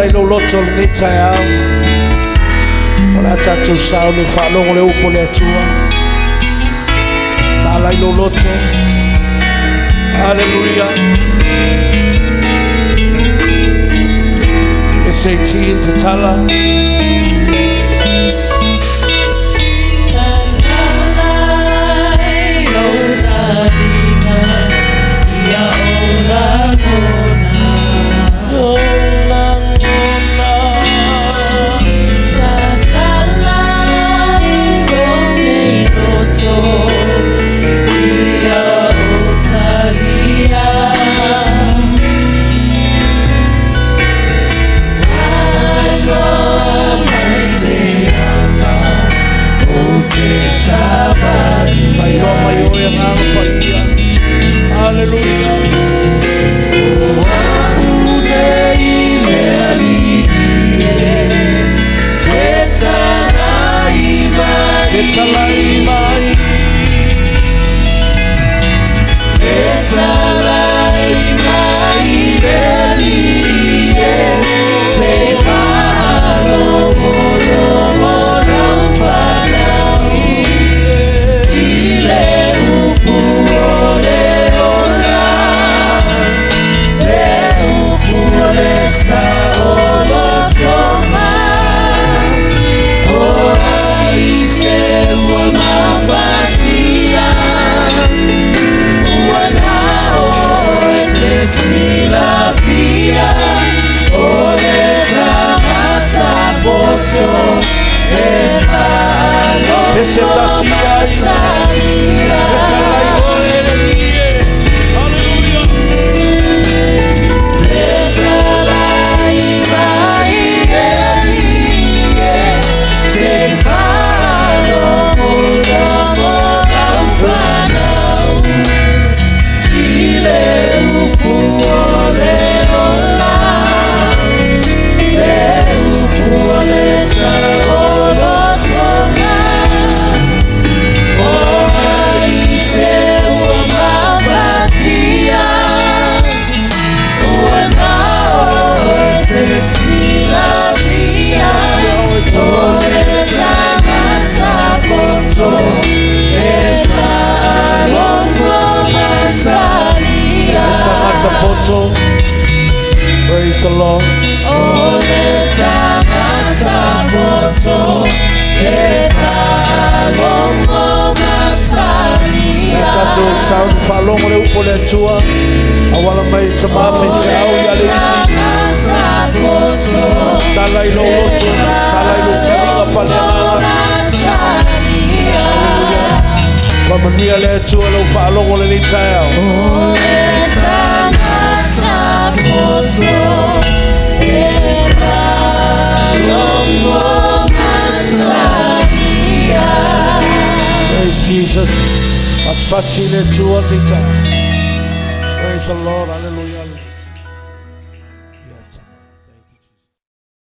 Tatala i lou loto lenei taeao. O le a tatou sauni faalogo le upu o le Atua. Tatala i lou loto. Hallelujah. S18 tatala. Faailoa mai oe Agaga Paia. Haleluia. Fetalai mai. Pese tasi ai. Fetalai oe le Alii e. Haleluia. Tagata poto. Praise the Lord. O le tagata poto e faalogo matalia. Tatou sauni faalogo le upu o le Atua. Auala mai tama faifeau ia le Tala i lou loto, tala i lou taliga pa le Agaga. Haleluia. Faamanuia le Atua lau faalogo lenei taeao. O le tagata poto e faalogo matalia. Praise Jesus. Patipati le Atua lenei taeao. Praise the Lord. Hallelujah.